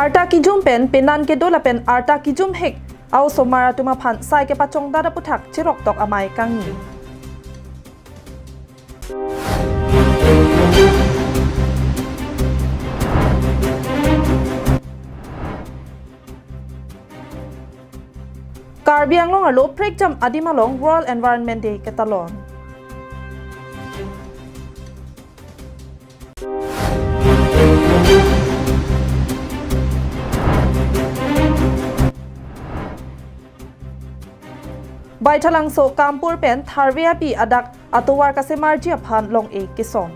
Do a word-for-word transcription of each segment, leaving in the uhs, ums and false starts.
Arta kijum pen penan kedo lapen arta kijum hek a-osomar atum aphan sai kepachongdat aputhak cheroktok amei kangni. Karbi Anglong arlo prekjam adim along World Environment Day ketalon. Baithalangso Kampur pen tharve api adak atovar kasemarji aphan long-e kesong.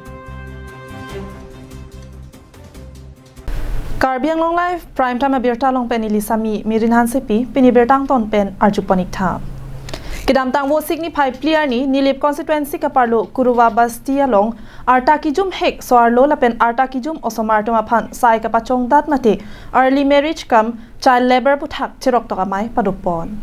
Karbi Anglong Live Prime Time abirta along pen neli Sami Mirin Hansepi, pini birta angton pen arjupon ik tha. Kedamtang Vosik niphai phli arni Nilip constituency kaparlo Kuruwa Basti along arta kijum hek so-arlo lapen arta kijum osomar atum aphan sai kapachongdat mate early marriage cum child labour aputhak cheroktok amei padopon.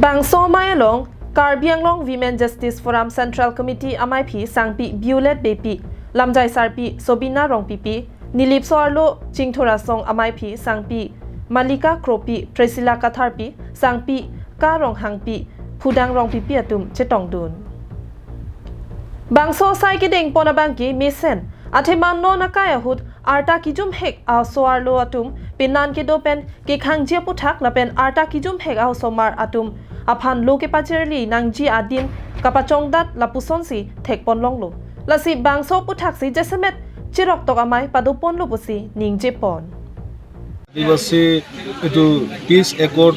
Bangso amei along Karbi Anglong Women Justice Forum Central Committee ameiphi sangpi Violet Beypi, lamjai sarpi Sobina Rongpipi, Nilip so-arlo Chingthur Asong ameiphi sangpi Malika Kropi, Priscilla Katharpi, sangpi Ka Ronghangpi, Phudang Rongpipi atum chetongdun. Bangso sai kedengpon abangke mesen, athema non akai ahut arta kijum hek a-so-arlo atum penan kedo pen kekhangji aputhak lapen arta kijum hek a-osomar atum aphan lo kepacharli nangji adim kapachongdat lapusonsi thekpon longlo. Lasi bangso aputhaksi jasemet cheroktok amei padoponlo pusi ningjepon. Adivasi এইটো peace accord,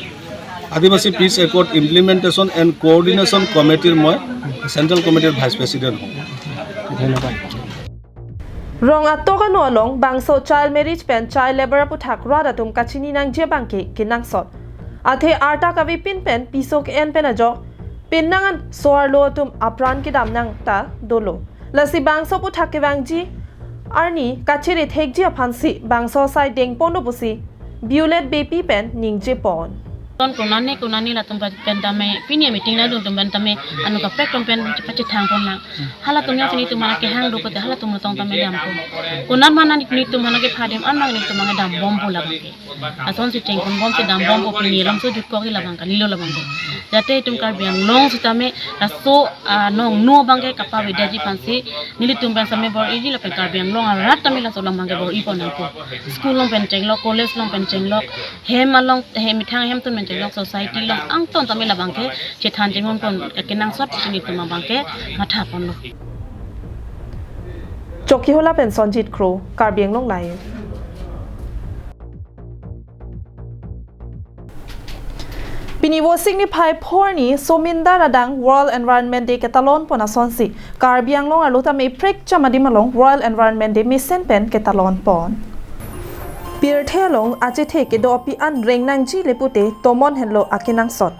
Adivasi peace accord implementation and coordination কমিটিৰ মই চেণ্ট্ৰেল কমিটিৰ vice president হওঁ। ধন্যবাদ। Rong atok ano along bangso child marriage pen child labour aputhak rat atum kachini nangji abangke kenangsot. Athe arta kavepin pen piso ke-en pen ajok penang an so-arlo atum apran kedam nang ta dolo. Lasi bangso aputhak kevangji arni kachere thekji aphansi bangso sai dengponlo pusi Violet Beypi pen ningjepon. Ton konane konane latum pa-, pen tame, pini meeting nangdun atum pen tame, anu kaprek atum pen pachethang pon nang. Halatum yang sini atum mana kehang do kote halatum tong tame dampo. Konat mana ni atum mana kepha adim an mang ni atum mana dambompo labangke. Lasonsi chengponbomsi dambompo, pini alam so jutkok-i labang kalilo labangke. Jate itum Karbi Anglong sitame laso, ah, nongno abangke kapavedetji aphansi nelitum pen same bor-iji lapen Karbi Anglong arat tame laso alam abangke bor-ipon nangpo. School along pen chenglok, college along pen chenglok, hem along, hem methang hem atum pen chenglok, society along angton tame labangke chethan chengonpon kenangsot pusi nelitum abangke mathaponlo. Chokihola pen Sonjit Kro, Karbi Anglong Live. Pini Vosik niphai phli arni Somindar adang World Environment Day ketalonpon asonsi Karbi Anglong arlo tame prekjam adim along World Environment Day mesen pen ketalonpon. Pirthe along achethe kedo api an reng nangji le pute tomon henlo akenangsot.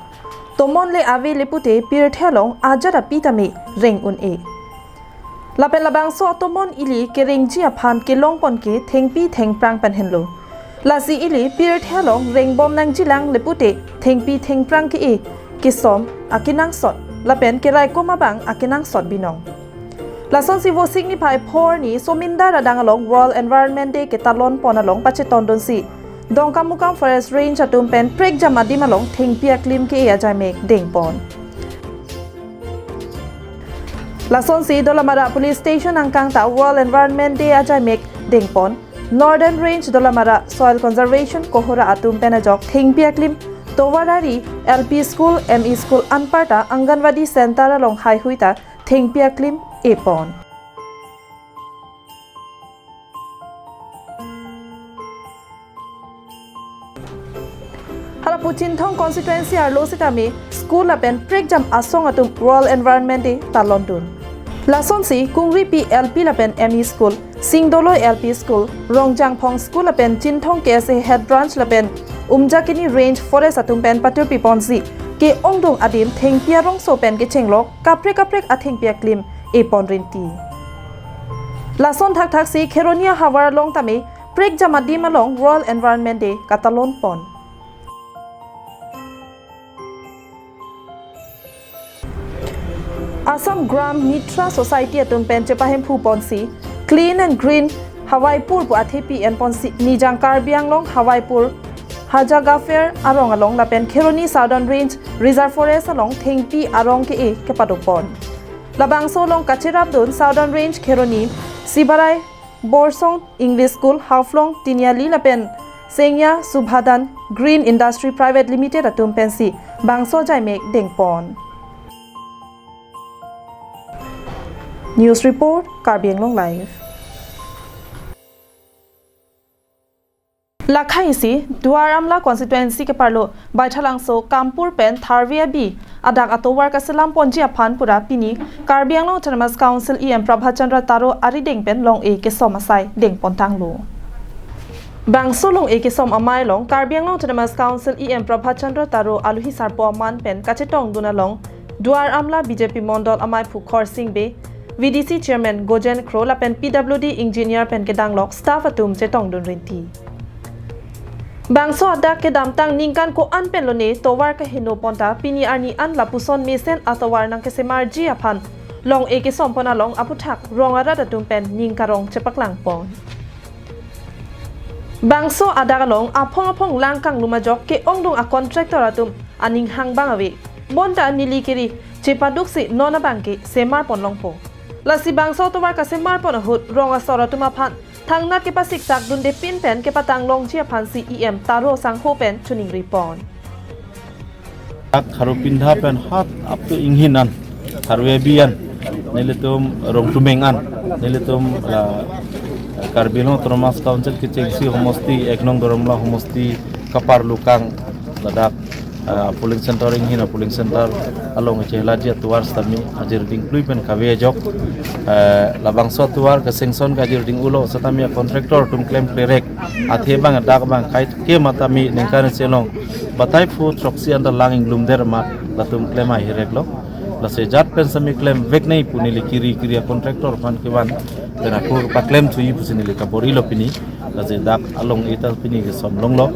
Tomon le ave le pute pirthe along ajat api tame reng un-e. Lapen labangso atomon ili kerengji aphan kelongpon ke thengpi thengphrang pen henlo. Lasi ili pirthe along rengbom nangjilang le pute thengpi thengphrang ke-e, kesom akenangsot lapen keraikom abang akenangsot binong. Lasonsi Vosik niphai phli arni Somindar adang along World Environment Day ketalonpon along pachetondunsi Dongkamukam Forest Range atum pen prekjam adim along thengpi aklim ke-e ajaimek dengpon. Lasonsi Dolamara Police Station angkang ta World Environment Day ajaimek dengpon. Northern Range Dolamara Soil Conservation Kohora atum pen ajok thengpi aklim tovar ari L P School, M E School anparta Anganwadi Center along haihui ta thengpi aklim epon. Hala pu Chinthong constituency arlo sitame school lapen prekjam asong atum World Environment Day talondun. Lasonsi Kungripi L P lapen M E School, Singdoloi L P School, Rongjangphong School lapen Chinthong K S A Head Branch lapen Umjakini Range Forest atum pen paturpiponsi ke-ongdung adim thengpi arongso pen kechenglok kaprek kaprek athengpi aklim epon rinti. Lason thakthaksi Kheroni ahavar along tame prekjam adim along World Environment Day katalonpon. Assam Gram Mitra Society atum pen chepahemphuponsi Clean and Green Hawaipur pu athepi enponsi Nijang Karbi Anglong Hawaipur Hajagafer arong along lapen Kheroni Southern Range Reserve Forest along thengpi arong ke-e kepadopon. Labangso along kacherapdun Southern Range Kheroni Sibarai Borsong English School, Haflong Tiniali lapen Sengya Subhadan Green Industry Private Limited atum pensi bangso jaimek dengpon. News report, Karbi Anglong Live. Lakhai isi Duar Amla constituency keparlo Baithalangso Kampur pen Tharve Abi adak atovar kaselam ponji aphan pura pini Karbi Anglong Autonomous Council E M Prabhat Chandra Taro arideng pen long-e kesom asai dengpontanglo. Bangso long-e kesom amei along Karbi Anglong Autonomous Council E M Prabhat Chandra Taro aluhi sarpo aman pen kachetongdun along Duar Amla B J P Mondol amei Phukhor Singbe, V D C Chairman Gojen Kro lapen P W D Engineer pen kedanglok staff atum chetongdun rinti. Bangso adak kedamtang ningkan ko-an pen lone tovar kaheno ponta pini arni an lapuson mesen atovar nangkesemarji aphan long-e kesompon along aputhak rong arat atum pen ning karong chepaklangpon. Bangso adak along aphong aphong lang kanglum ajok ke-ongdung a contractor atum aning hangbang ave. Bonta neli kiri chepaduksi non abangke semarpon longpo. Lasi bangso tovar kasemarpon ahut rong asor atum aphan thangnat kepasiksak dunde pin pen kepatang longji aphansi E M Taro sangho pen choningripon. Dak Kharopinda pen hat up to Inghin an, Tharve Abi an, nelitum Rongtumeng an, nelitum la Karbi Anglong Autonomous Council kechengsi homosti, ek nong Duar Amla homosti kaparlukang ladak, ah, polling center Inghin a polling center along chehelaji atovar setame ajir dingplui pen kave ajok, ah, labangso atovar ke sanction ke ajir ding-ulo setame contractor atum klem klerek athe bang dak bang kai ke matame ningkan selong batai phu throksi anta lang inglumder ma latum klem ahireklo. Lasi jat pen setame klemvek nai pu neli kiri kiri a contractor aphan kevan pen ako paklem thuji pusi neli kaborilo pini. Lasi dak along-e ta pini kesom longlo.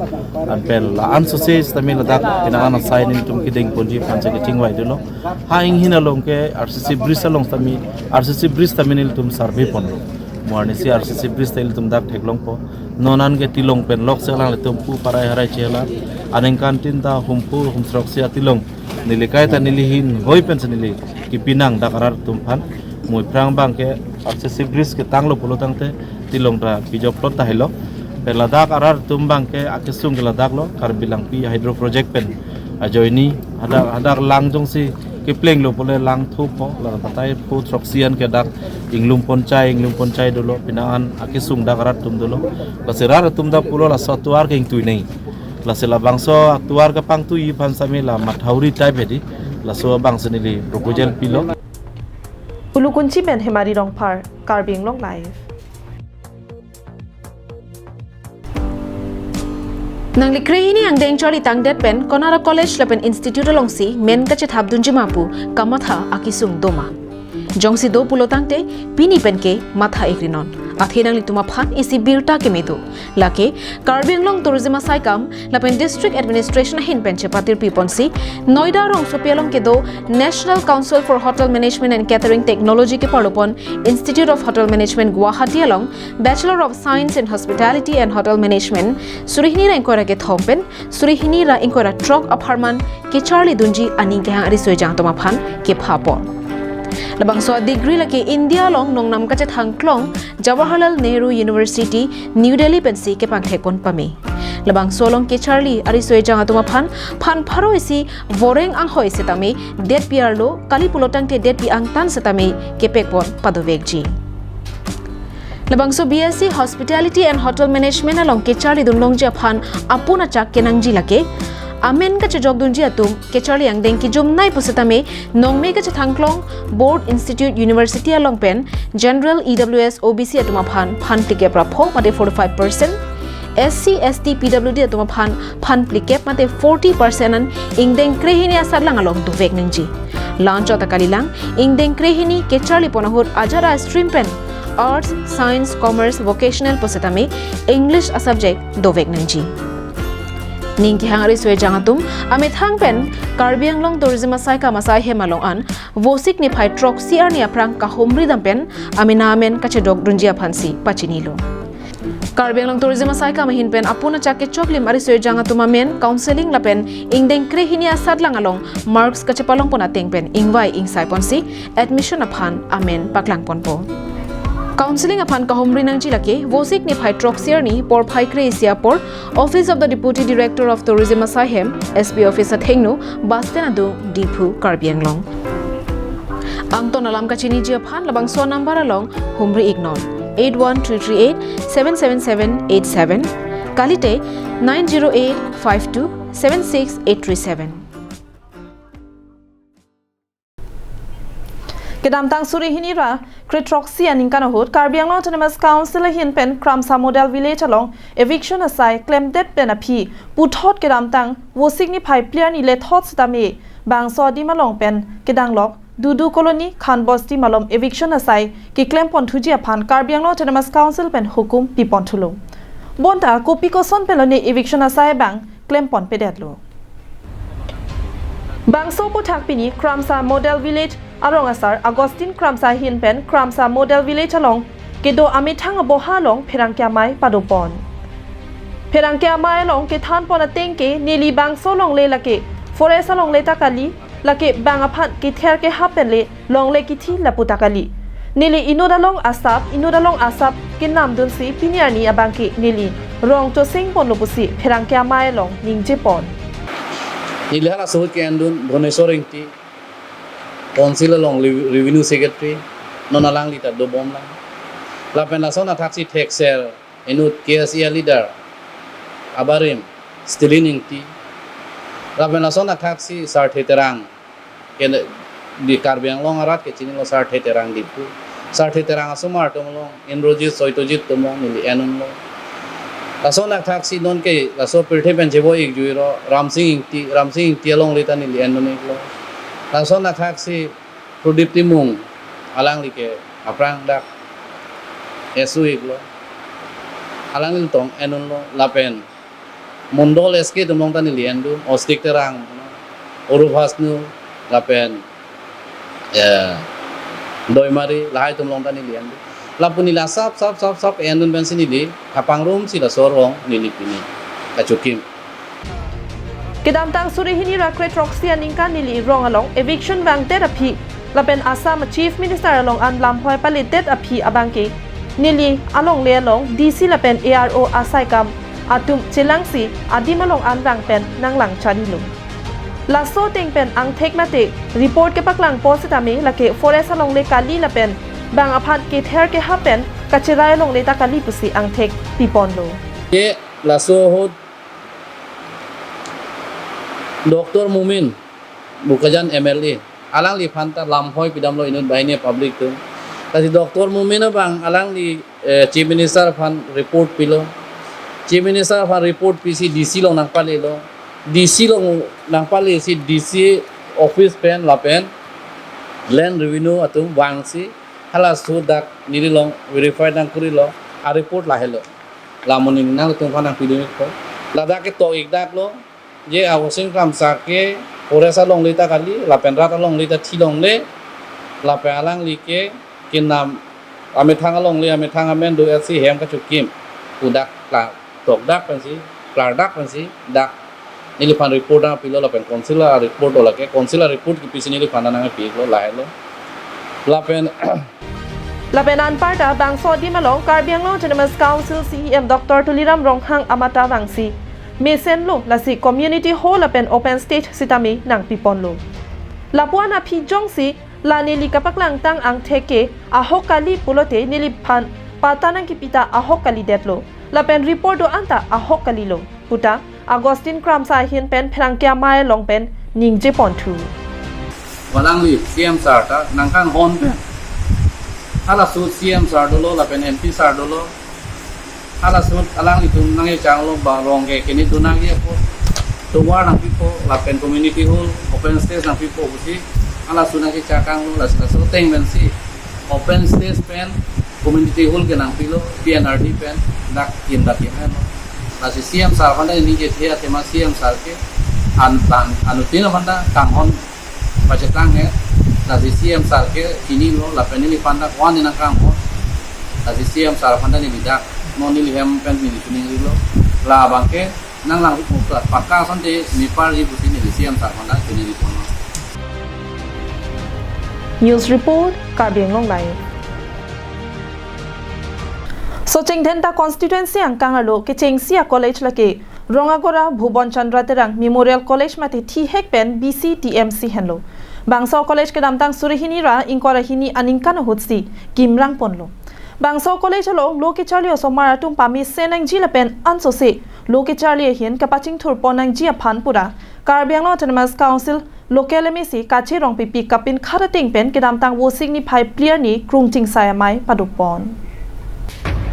Anpen la-an sose setame ladak pini an asai nelitum kedengponji aphan si kechingvai dolo. Ha Inghin along ke R C C bridge along setame, R C C bridge setame nelitum survey ponlo. Mo arnisi R C C bridge ta ilitum dak theklongpo. Non an ke tilong pen lok selang ilitum pu parai harai chela. Aningkan tin ta humpu humthroksi atilong neli kaita neli hinghoi pensi neli kipinang dak arat atum aphan. Mo aphrang abangke R C C bridge ketanglo pulo tangte tilong ta pijoklo tahai lo. Pen ladak arat atum abangke akesung ke ladak lo, Karbi Langpi Hydro Project pen ajoine hadak, hadak lang jongsi keplenglo pule lang thupo, la batai phu throksi an ke dak inglumponchai, inglumponchai dolo, pini an akesung dak arat atum dolo. Lasi rat atum ta pulo laso atovar ke ingtui nai. Lasi labangso atovar kepangtui aphan setame la mathauri type hedi. Laso abangsi neli proposal pilo. Ulukunchi pen Hemari Rongphar, Karbi Anglong Live. Nangli krehini angdeng charli tangdet pen konat a college lapen institute alongsi men kachethapdunji ma pu kamatha akesung doma? Jongsi do pulo tangte pini penke matha-ikrinon. Athe nanglitum aphan isi birta keme do. Lake Karbi Anglong Tourism asaikam lapen District Administration ahin pen chepatirpiponsi Noida rongsopi along kedo National Council for Hotel Management and Catering Technology keparlopon Institute of Hotel Management Guwahati along Bachelor of Science in Hospitality and Hotel Management suri hini ra ingkoi ra kethom pen suri hini ra ingkoi ra throk apharman kecharlidunji aning kehang ariso-ejang atum aphan kephapon. Labangso a degree lake India along nongnam kachethangklong Jawaharlal Nehru University, New Delhi pensi kepangthekpon pame. Labangso along kecharli ariso-ejang atum aphan phan pharo isi voreng anghoi setame detpi arlo, kali pulo tangte detpi angtan setame kepekpon padovekji. Labangso B S C Hospitality and Hotel Management along kecharlidun longji aphan apun achak kenangji lake amen kachejokdunji atum kecharli angdeng kejumnei pusitame nongme kachethangklong Board Institute University along pen General, E W S, O B C atum aphan phan phlikep ra pho mate forty-five percent, S C, S T, P W D atum aphan phan phlikep mate forty percent an ingdeng krehini asatlang along dovek nangji. La-anchot ta kalilang, ingdeng krehini kecharlipon ahut ajat a stream pen Arts, Science, Commerce, Vocational pusitame English a subject dovek nangji. Ning kehang ariso-ejang atum amethang pen Karbi Anglong Tourism asaikam asai hem along an Vosik niphai throksi arni aphrang kahumri dam pen amena amen kachedokdunji aphansi pachinilo. Karbi Anglong Tourism asaikam ahin pen apun achak kechoklim ariso ejang atum amen counselling lapen ingdeng krehini asatlang along marks kachepalongpon ateng pen ingvai ingsaiponsi admission aphan amen paklangponpo. Counselling aphan kahumri nangji lake Vosik niphai throksi arni porphai kre-isi apor Office of the Deputy Director of Tourism asaihem, S P office athengno, bus stand adung, Diphu, Karbi Anglong. Angton alam kachiniji aphan labangso number along humri iknon, eight one three three eight seven seven seven eight seven, kalite nine zero eight five two seven six eight three seven. Kedamtang suri hini ra kre throksi aningkan ahut Karbi Anglong Autonomous Council ahin pen Kramsa Model Village along eviction asai klemdet pen aphi puthot kedamtang Vosik niphai phli arni lethot sitame bangso adim along pen kedanglok Dudu Colony, Khan Bosti malom eviction asai keklempon thuji aphan Karbi Anglong Autonomous Council pen hukum pipon thulo. Bonta kopi koson pen lone eviction asai abang klempon pedetlo. Bangso aphuthak pini Kramsa Model Village arong asar Augustine Kramsa ahin pen Kramsa Model Village along kedo amethang aboha along pherangke amei padopon. Pherangke amei along kethanpon ateng ke neli bangso longle lake forest alongle ta kali, lake bang aphan kether kehap pen le longle kithi lapu ta kali. Neli inut along asap, inut along asap kenamdunsi pini arni abang ke neli rong chosengponlo pusi pherangke amei along ningjepon. Neli halaso ahut ke-endun Bhubaneswar Ingti, Council along Rev-, Revenue Secretary, non alangli ta dobomlang. Lapen lason athaksi thekser inut K S A leader abarim Stalin Ingti. Lapen lason athaksi Sarthe Terang, ke di Karbi Anglong arat kechinilo Sarthe Terang Diphu. Sarthe Terang asomar atum along Indrajit, Satyajit atum along neli endunlo. Lason athaksi non ke laso pirthe pen chevoi-ik juiro Ramsing Ingti, Ramsing Ingti alongle ta neli endun-iklo. Lason athaksi Pradip Timung, alangli ke aphrang dak S O-iklo. Alangli tong endunlo lapen Mondol S K atum along ta neli endun, Ostik Terang, Orup Hasnu, lapen, eh, Doimari, lahai atum along ta neli endun. Lapu neli asap, sap, sap, sap endun pensi neli kapangrum si laso arong neli pini kachokim. Kedamtang suri hini ra kre throksi aningkan neli rong along eviction vangdet aphi lapen Assam Chief Minister along an lamhoi paledet aphi abang ke neli alongle along D C lapen A R O asaikam atum chelangsi adim along an vang pen nanglang charilo. Laso ateng pen angthek mate report kepaklangpo sitame lake forest alongle kali lapen bang aphan kether kehap pen kacherai alongle ta kali pusi angthek piponlo. Ke laso ahut Doctor Momin, Bokajan M L A, alangliphan ta lamhoi pidamlo inut banghini public atum. Lasi Doctor Momin abang alangli, eh, Chief Minister aphan report pilo. Chief Minister aphan report pisi D C along nangpalelo. D C along nangpalesi D C office pen lapen Land Revenue atum vangsi halaso dak neli along verify nangkurilo, a-report lahelo. La moning nangtum aphan nangpidun-ikpo. Ladak ketok-ikdaklo, je a-Vosik Kramsa ke forest alongle ta kali, lapen rat alongle ta thi longle, lapen alangli ke kenam amethang alongle, amethang amen do-etsi hem kachokim pu dak la tokdak pensi, klardak pensi dak neliphan report nangpilo lapen Council a-report do lake, Council a-report kipisi neliphan nangpilo, lahelo. Lapen Lapen anparta bangso adim along Karbi Anglong Autonomous Council C E M Doctor Tuliram Ronghang amat ta vangsi mesenlo, lasi community hall lapen open stage sitame nangpiponlo. Lapu-an aphi jongsi la neli kapaklangtang angthek ke ahok kali pulote neliphan patta nangkipi ta ahok kalidetlo. Lapen report do-an ta ahok kalilo puta Augustine Kramsa ahin pen pherangke amei along pen ningjeponthu. Alangli C M sir ta nangkanghon pen, halaso C M sir dolo lapen M P sir dolo, halaso alanglitum nangkechanglo ba rong ke kini tu nangjepo, tovar nangpipo lapen community hall, open stage nangpipo pusi halaso nangkechakanglo, lasi laso ateng pensi open stage pen community hall ke nangpilo, P N R D pen dak kim dak kim helo. Lasi C M sir aphan ta ningje thia tema C M sir ke an ban anuttin aphan ta kanghon pachetang he. Lasi C M sir ke chinilo lapen neliphan ta ko-an nangkanghon. Lasi C M sir aphan ta neli dak Non neli hem pen neli chiningri lo. Labang ke nanglang hu pukta pakka asonte neparji pusi neli C M sir aphan ta chiningri pon lo. News report, Karbi Anglong Live. Socheng Dhenta constituency angkang arlo kechengsi a-college lake Rongagora Bhuban Chandra Terang Memorial College mate thihek pen B C T M C henlo. Bangso college kedamtang suri hini ra ingkoi ra hini aningkan ahutsi kimrang ponlo. Bangso college along lo kecharli osomar atum pamesen nangji lapen ansose lo kecharli ahin kapachingthur pon nangji aphan pura Karbi Anglong Autonomous Council local M A C Kache Rongpipi kapinkhat ateng pen kedamtang Vosik niphai phli arni krung chingsai amei padopon.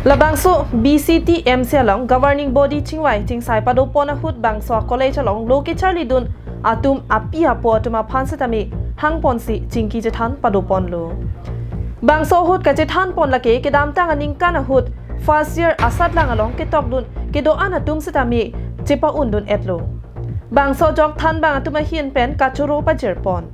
Labangso B C T M C along governing body chingvai chingsai padopon ahut bangso college along lo kecharlidun atum api apo atum aphan setame hangponsi chingki chethan padoponlo. Bangso ahut kachethan pon lake kedamtang aningkan ahut first year asatlang along ketokdun kedo-an atum setame chepa-undun etlo. Bangso ajok thanbang atum ahin pen kachoro pajirpon.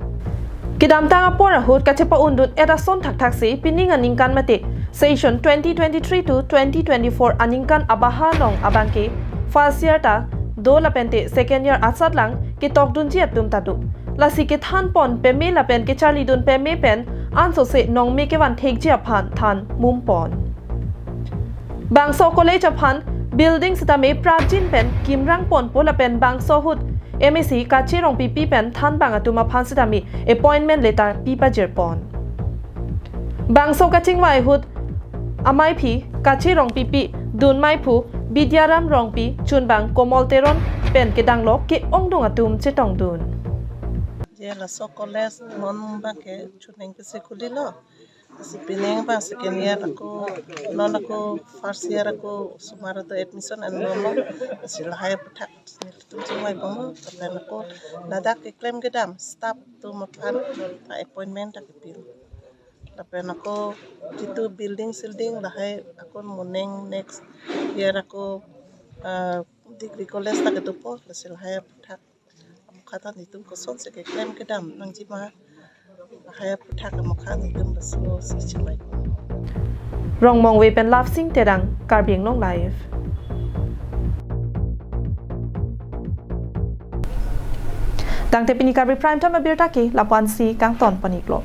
Kedamtang apor ahut kachepa-undun et ason thakthaksi pining aningkan mate session twenty twenty-three to twenty twenty-four aningkan abahar along abangke first year ta do lapente second year asatlang ketokdunji atum ta do. Lasi kethan pon peme lapen kecharlidun peme pen ansose nongme kevan thekji aphan than mumpon. Bangso college aphan building setame prapjin pen kimrang ponpo lapen bangso ahut M A C Kache Rongpipi pen thanbang atum aphan setame appointment letter pi pajirpon. Bangso kachingvai ahut amaiphi Kache Rongpipi dunmaiphu Bidyaram Rongpi chunbang Komol Teron pen kedang lo ke-ongdung atum chetongdun. Je laso college non abangke chuning kesi khulilo. Si pining abang second year ako, non ako first year ako osomar atum admission enrollo. Si lahai aphuthak nelitum chingvai ponlo, lapen ako ladak keklem kedam staff atum aphan ta appointment ta kepilo. Lapen ako jitu building silding lahai ako moning next year ako, ah, degree college ta kedopo, lasi lahai aphuthak amokha ta nelitum kosonsi keklem kedam nangji ma, lahai aphuthak amokha nelitum laso si chingvai. Rongmongve pen Love Sing Terang, Karbi Anglong Live. Tangte pini Karbi Prime Time abirta ke lapu-ansi kangton pon-iklo.